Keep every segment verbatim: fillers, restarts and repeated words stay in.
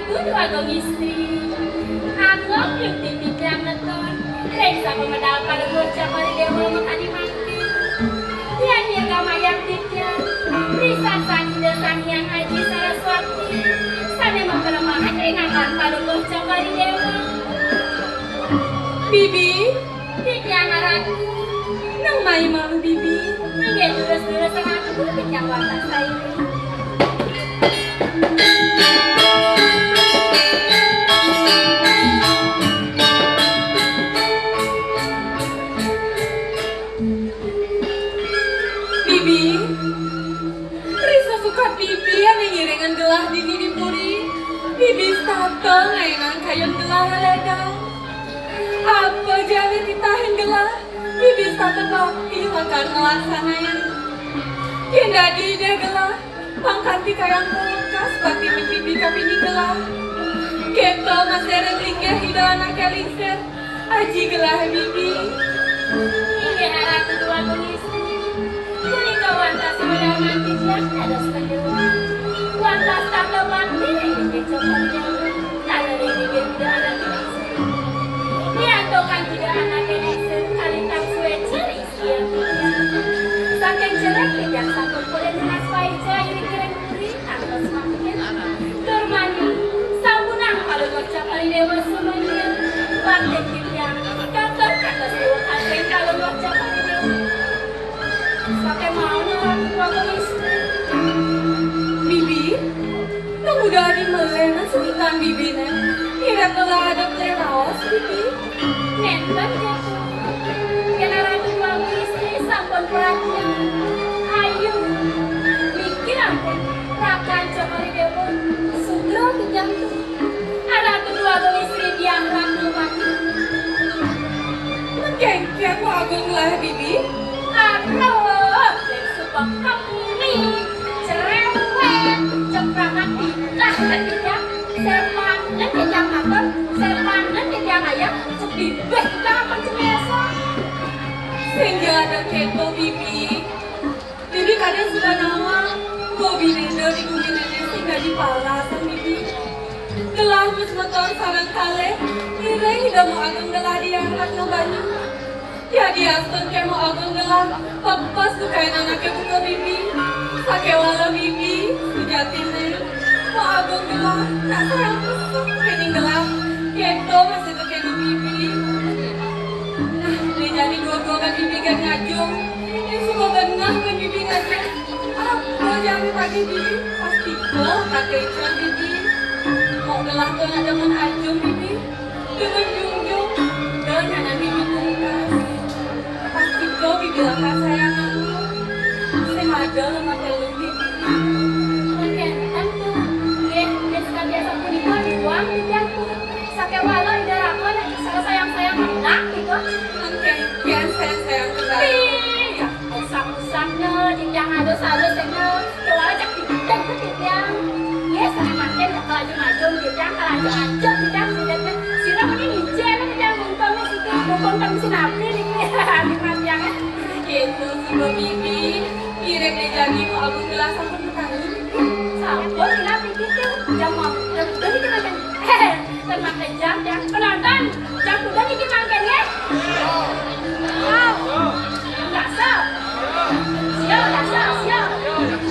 Kudu Agung Istri. Anggok yuk titiang neton. Ring sapamedal Palungguh Cokor I Déwa makadi mangkin. Yan nyirgamayang titiang, risasan Ida Sang Hyang Aji Saraswati sané maparemahan ring anggan Palungguh Cokor I Déwa. Bibi, titiang Ratu. Nang mai malu, Bibi. Inggih, durus-durus Ratu, titiang wantah saireng. Bibi, risa sukat Bibi ané ngiringang gelah dini di puri. Bibi setata ngaénang kayun gelah ledang. Apa ja ané titahin gelah, Bibi setata bakti lakar nglaksanayang. Yén dadi Ida gelah, pang kanti kayang kulkas bakti mimpibi kapining gelah. Kéto masih ring linggih Ida Anaké Lingsir, aji gelahé Bibi. Inggih Ratu Déwa Agung Istri. Punika wantah sumedal manti tiang dados Pandhawa. Wantah setata bakti ring linggih Cokor I Déwa, taler ring linggih Ida Anaké Lingsir. Riantukan Ida Anaké Lingsir kalintang suéca ring Saking jelek titiang sampun polih nunas paica iring-iring puri kantos mangkin. Tur mani sampunang Palungguh Cokor I Déwa sumangga. Bakti titiang kakep kantos déwa kasih Palungguh Cokor I Déwa. Sakémaon Ratu Agung Istri. Bibi, Nang udah adi melih nah sukitan Bibiné. Ngiring gelah ada pelih raos, Bibi. Nénten, Jatuh. Yén Ratu Déwa Agung Istri sampun perhatian. Ayu. Mikir ampun. Rakan Cokor I Déwa. Sugra titiang tuh. Ratu Déwa Agung Istri diah Ratu Mati. Mengkéngkén Déwa Agung lah, Bibi. Aduh, sumpah kami. Cerewet, ceprakan titah titiang, sepanen titiang matur, sepanen titiang ayah, sebibeh titiang akan cemesa. Sing ja ada kéto, Bibi. Bibi kadén suba nawang, Bo Binénda di guminé sing dadi palasan, Bibi. Gelah masemeton sareng kalih, ngiring Ida Mo Agung gelah di Ratna Banyu. Yadiastun ké Mo Agung gelah pepes dukain anaké buka Bibi. Sakéwala Bibi, sujatiné Mo Agung gelah nak sayang pesek kéning gelah. Kéto masih dukain Bibi. Nah, né jani dua-dua kan Bibi kan ngajum. Né suba genah kan Bibi ngajum. Apa jani tadi Bibi? Pasti kok kata ican Bibi. Mo gelah tuh nak demen ajum Bibi. Demen junjung, dan anak Bibi pungkas. Pasti kau Bibi lakar sayang aku. Sing ada lemah telung Bibi. Oké, tentu. Nggih, nggih, sekalian sapunika dibuang Bibi aku. Sakéwala Ida Ratu nek salah sayang-sayang menang gitu. Oké, kian sayang-sayang kembali. Iya. Usah-usah no, titiang halus-halus no. Keluar cak titiang ke titiang. Yes, anak makin kelaju-laju titiang, kelaju-laju titiang, sudah teh. Sira mending ijin titiang mumpung siki, mumpung teng sinapi niki. Anak makin. Gitu sih, Bu Bibi. Ireng deh jadi mau abang gelas sampun petani. Sampun, kenapa gitu? Jam mau, jam udah gitu macam. Hehe. Ten maké jam, jam penonton, jam kuda niki mangkin nggih. Wow. Dasar. Siap, dasar, siap.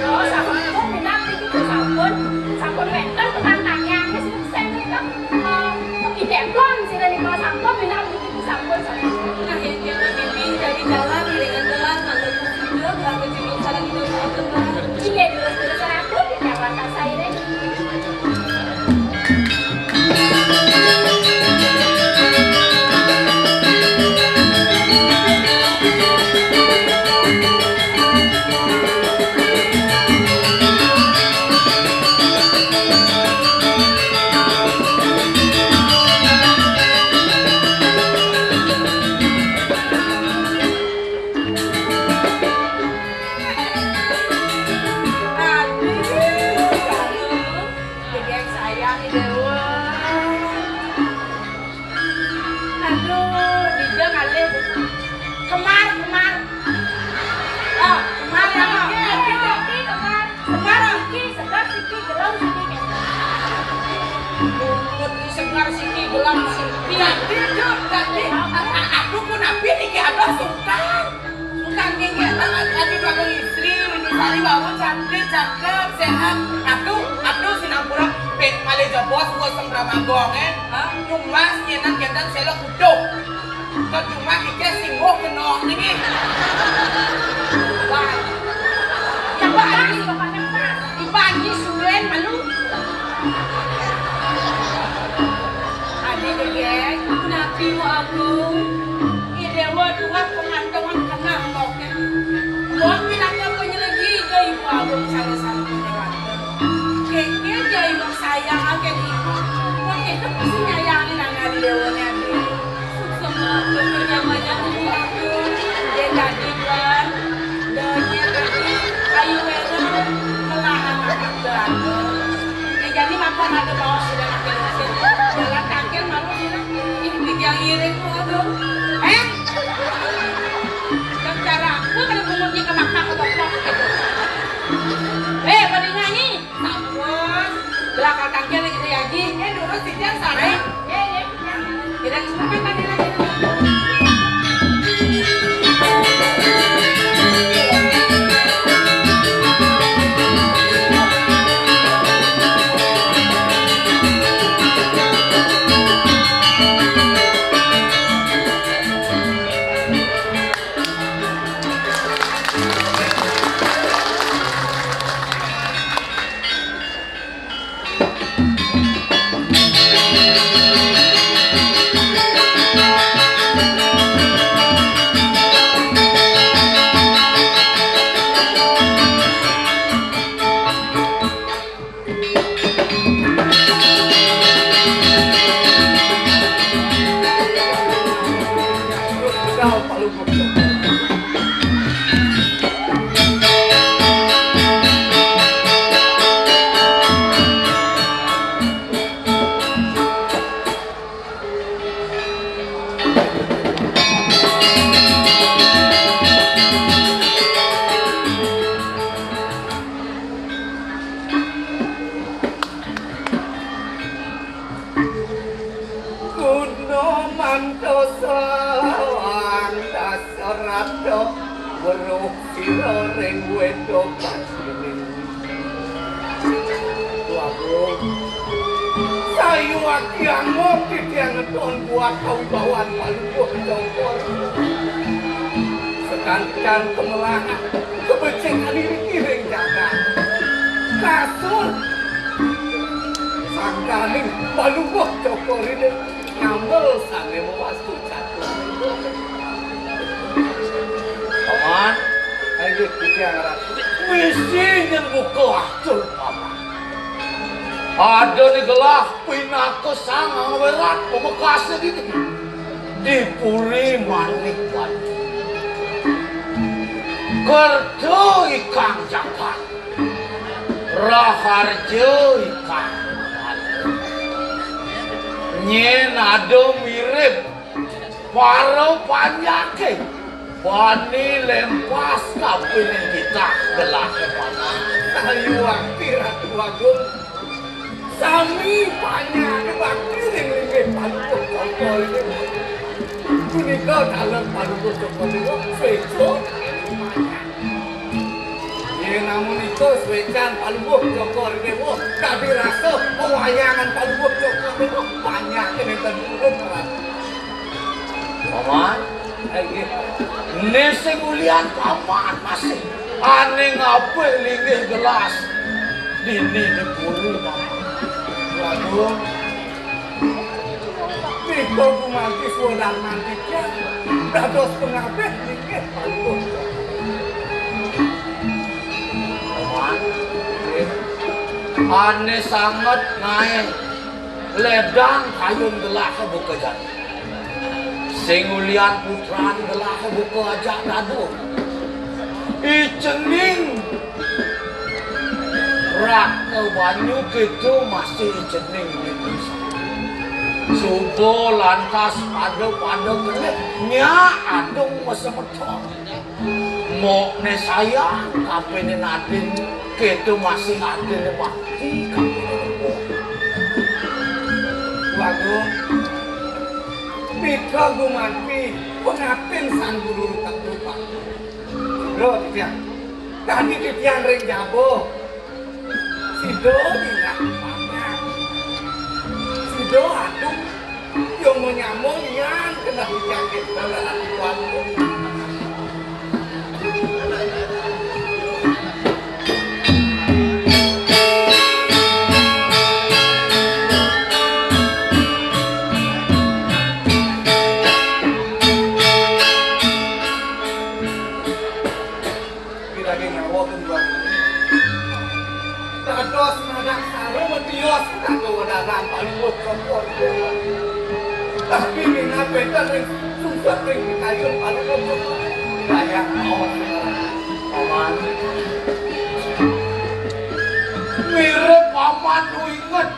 Oh, sampun, sampun, sampun. Sampun wénten petantangnya, wis sukses nika. Eh, idéplon sira nika sampun, minat niki sampun, sampun. Nah, yang jadi jalan, iringan jalan, mantuk juga, berapa judul sareng itu, sampun. Iya, dulu, dulu, seratus, tidak patah saya. Aduh, Dija sayang nih, Déwa. Aduh, Dija ngalih. Kemar, kemar. Oh, kemar ya, oh. Iya, iya, iya, kemar. Kemar, oh. Siki, segar, siki, gelem, siki. Segar siki gelang siki. Jadi, Dut, jadi, a-, a-, aku pun napi niki, aduh, sungkan. Sungkan niki, a-, a-, adi bagus istri, Windu Sari bawa cantik, cakep, sehat. Aduh, aduh, sinampura, pe, malih jebos, gua sembra magong, eh. Hah? Nyumbas, nyenan, nyenan, selok, utuh. Percuma kité singguh kena niki. Wah. Coba Aji, Ibu Aji suwen malu. Aji dégék, napi Ibu Agung? Idéwa dua pengantongan kenang moké. Mbok pinaka penyelegi ke Ibu Agung sané-sané punya warga. Kéké ja Ibu sayang aké di. Mbok itu pasti nyayangin anak di déwané, Aji. Suksma, bekerja banyak di aku. Dia jadi kan, dia jadi ayu wéra, melahan anak belanda. Dia jadi makan ada bawa sudah makin mesin. Jalan kaki malu dia. Ini tiga iring tuh, aduh. Eh? Yang cara aku kada pungut dia ke makan ke boplok. Eh, pada nyanyi. Sampun. Belakang tangkil lagi, Dé Aji. Eh, durus, titiang sareng. Eh, eh, eh. Tidak semua kan tadi lagi. Guna mantosa lawan Dasarata weruh sira ring Weda Kacili. Waduh. Sayu akyang titiang ngeton buat kawibawan Palungguh Cokor. Sekancan kemelahan kebecik iring jagat. Kasur sangkaning Palungguh Cokor ini ngambil sané mewastu catur. Paman, ayo titiang ratu. Misi nyén buka atur, Paman. Ada ni gelah pinaka sang angwerat pamekasé dini di Puri Manik Bali. Kerta ikang jagat, raharja ikang. Nyén ada mirib para panjaké, bani lempas kapining titah gelahé paman. Sayuwakti Ratu Agung, sami panjaké bakti ring linggih Palungguh Cokor ini. Punika dalem Palungguh Cokor ini, swéca. Yén amunika swécan Palungguh Cokor Déwa, kadi rasa pawayangan Palungguh Cokor Déwa, panjaké nénten purun, Ratu. Paman, eh, nggih. Né sing ulian paman masih ané ngapik linggih gelas dini di puri, Paman. Waduh. Nika gumanti swadarman titiang dados pangabih linggih Palungguh. Paman, ané sanget ngaé ledang kayun gelah buka jati. Sing ulian putran gelah buka ajak dadur. I cening Raka banyu kéto masih cening nipis. Suba lantas pada-pada kelih nyak adung masemeton. Mokné sayang kapining adin kéto masih adin bakti kapining embok. Agung, mitra gumanti pangaptin Sang Guru Rupa. Lho, titiang. Tadi titiang ring jaba. Sida dingeh banget. Sida aduh, yang menyambung yang kena dijakin dalam waktu. Di daging nyawa tumbang. Dados madak sara matios kanggo wedaran palibut kompor. Tapi minat benten ring sungsut ring kayun palibut kompor. Kaya maos. Paman. Mirip paman nu inget.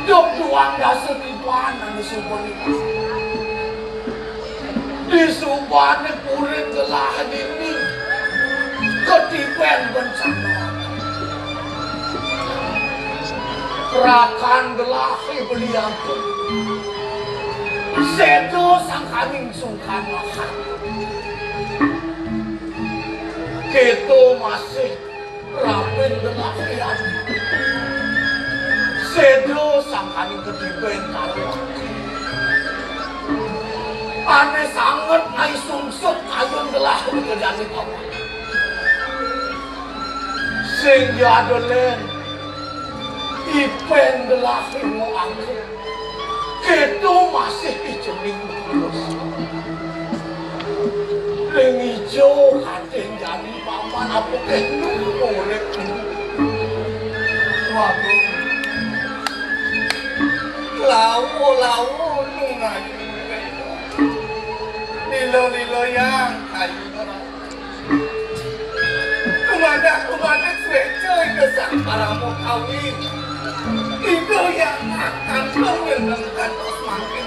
Duk duang dasa tiban anu suba niki. Di subané kurit gelah dini katiben bencana. Rakan gelahé beli ampun. Séda sangkaning sungkan lahan. Kéto masih Rabin gelah ian. Séda sangkaning katiben karo ané sanget ngai sungsut kayun gelah bekedani paman. Sing jadelen ipen gelah imo angke. Kéto masih icening terus. Ring ijo kating jani paman apa kénu urip. Waduh. Lawo, lawo, nungayu. Lilo, lilo, yang kayu. Kumadak, kumadak, suéca Ida Sang Parama Kawi. Ida yang makan kawin ngantos mangkin.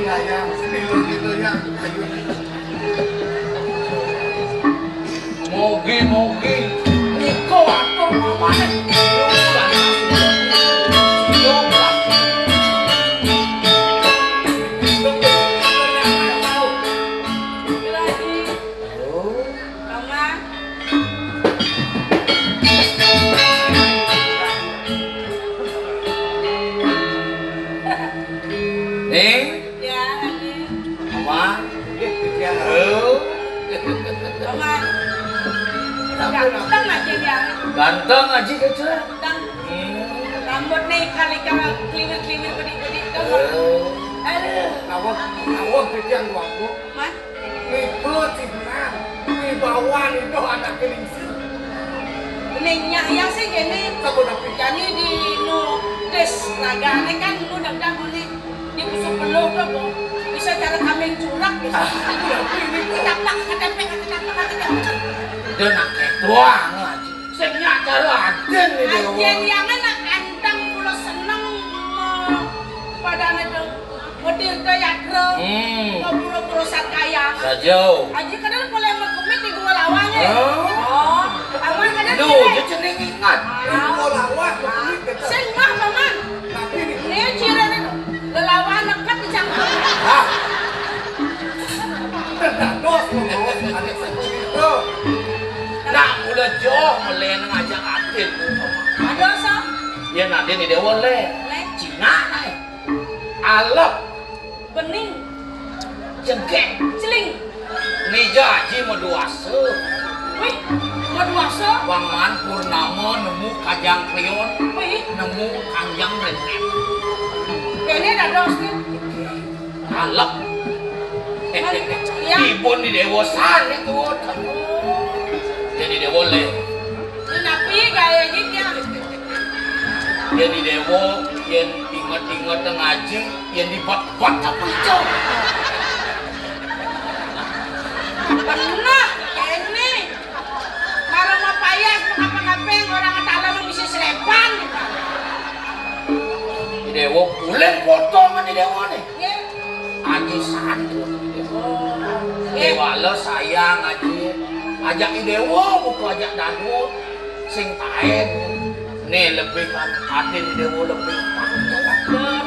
Iya, yang, lilo, lilo, yang kayu. Mogi-mogi nika atur mamané. Lagi. Oh. Mama. Ning. Ya, lagi. Mama. Oh. Mama. Ganteng aja dia. Ganteng aja, Cécé. Ganteng. Hmm. Rambutnya ikal-ikal, kliwir-kliwir, bedik-bedik. Oh. Aduh. Nawon, nawon, Cécé, yang waktu. Mas. Niku Cignan, wibawan itu anak Ningsih. Ning nyak yang sih gini. Sapunapi? Jani di nu des ragane kan nu dagdag muni. Di pusuk peluh to, Bu. Bisa cara kambing curak bisa. Ah, tapi ini kok. Ketaplak, ketempek, ketaplak, ketempek. Udah nak ketuang aja. Sing nyak cara aden nih, Dewa. Aden yang anak anteng kula seneng, eh, padane dong. Ngedirga yatra, hmm, ngopura-pura satkaya. Saja. Aji kadang boleh megumit di dua lawannya. Oh. Oh, aman kadang. Duh, dia cening ingat. Ah. Dua lawan, megumit kita. Sing mah, Paman. Tapi ini. Ini cirene lelawan nekat di cangkem. Hah? Terdados, terdados, ada satu itu. Nak mula joh melen ngajak atin. Ada, Sa? Ya, nadin di Dewa, le. Le? Cina, nae. Alep. Bening. Jegég. Celing. Nija aji maduasa. Wih, maduasa? Wang maan purnama nemu kajang klion. Wih. Nemu kanjang renteng. Kene dados nih. Alep. Iya. Ibun di Dewa sané tuh. Jadi Dewa le. Napi gaya aja dia. Jadi Dewa, yén inget-inget ngaji, yén dibat-bat apa itu? Bener, ini. Marang mapayas, mengapa-ngapain, orang ketalam misi selepan. Di Dewa, ulin potongan di Dewa nih. Nggih. Aji santun. Nggih. Déwala sayang aji. Ajak i Déwa, buka ajak Danu. Sing taén. Né lebih kan atin Déwa lebih patuh.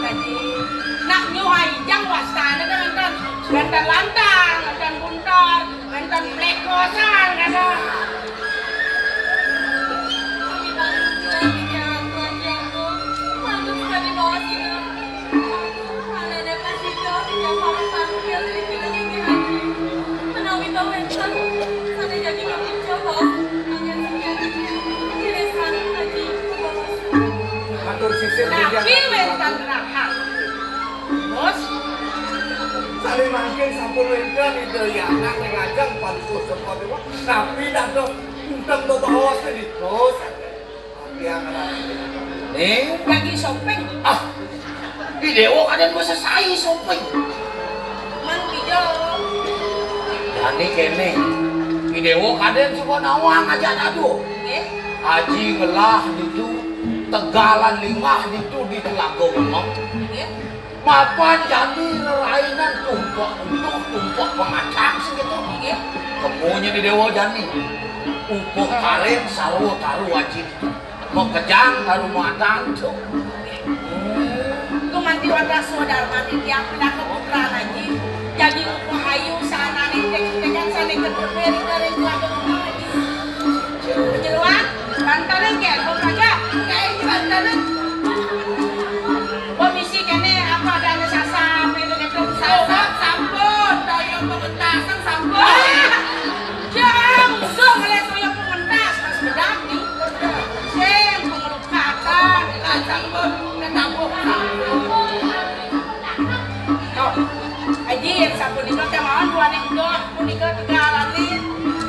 Lantang, wénten buntor, wénten plékosan, kata. Matur sisir. Tapi wénten rahat. Bos, sané mangkin sampun wénten Ida Hyang Anak ring ajeng paduka Sekodewa. Tapi dados unteng bebaos niku. Ning, lagi shopping. Ah, I Déwa kadén wis sesai shopping. Man pija? Jani kéné. I Déwa kadén suba nawang ajak dadu. Nggih. Aji ngelah ditu, tegalan linggah ditu di Telaga Weneng. Nggih. Mapan jani rerainan tumpek untuh, tumpek pengacang sing gitu. Nggih. Kemunya di Déwa jani. Upuk karing sarwa taru aji. Makejang taru madan tu. Gumanti wantah swadarman tiang pinaka putra aji. Jadi upuk ayu saanané tek-tekan sané kedua beri dari keluarga rumah aji. Jeluan, bantalan ke, Bung Raja, kayak bantalan. Komisi kéné apa ada sasam, itu gitu. Sasam, sampun, toyo pementasan, sampun. Jam, udah mulai toyo pementas, pas bedak nih. Sing, pengeluh kata, sampun, ketabuk, sampun. Aji, yen sapunika kemawon duaning doh punika tiga alami.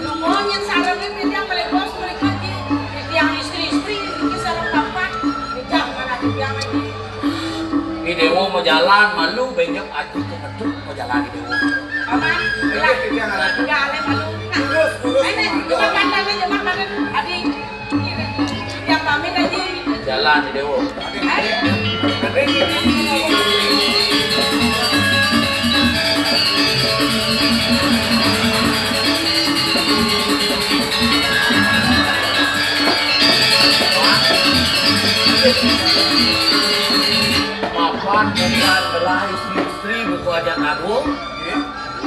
Lunga nyen sarengin titiang malih bos punika, Ji. Titiang istri-istri niki sareng papat. Ijang manah titiang, Aji. I Déwa majalan malu, benjep Aji kemetuk majalan I Déwa. Paman, ilang. Titiang alami. Tiga alami malu. Nah, lurus, lurus, ini, mangga. Jembar bantalan, jembar bantalan. Adi, Tiang pamit, Aji. Jalan, Déwa. Mapan bukan belah istri-istri buku aja agung.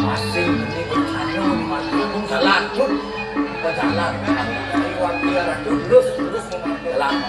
Masih ini bertanya di mati agung jalan pun berjalan. Dari waktu yang terus terus memakai lama.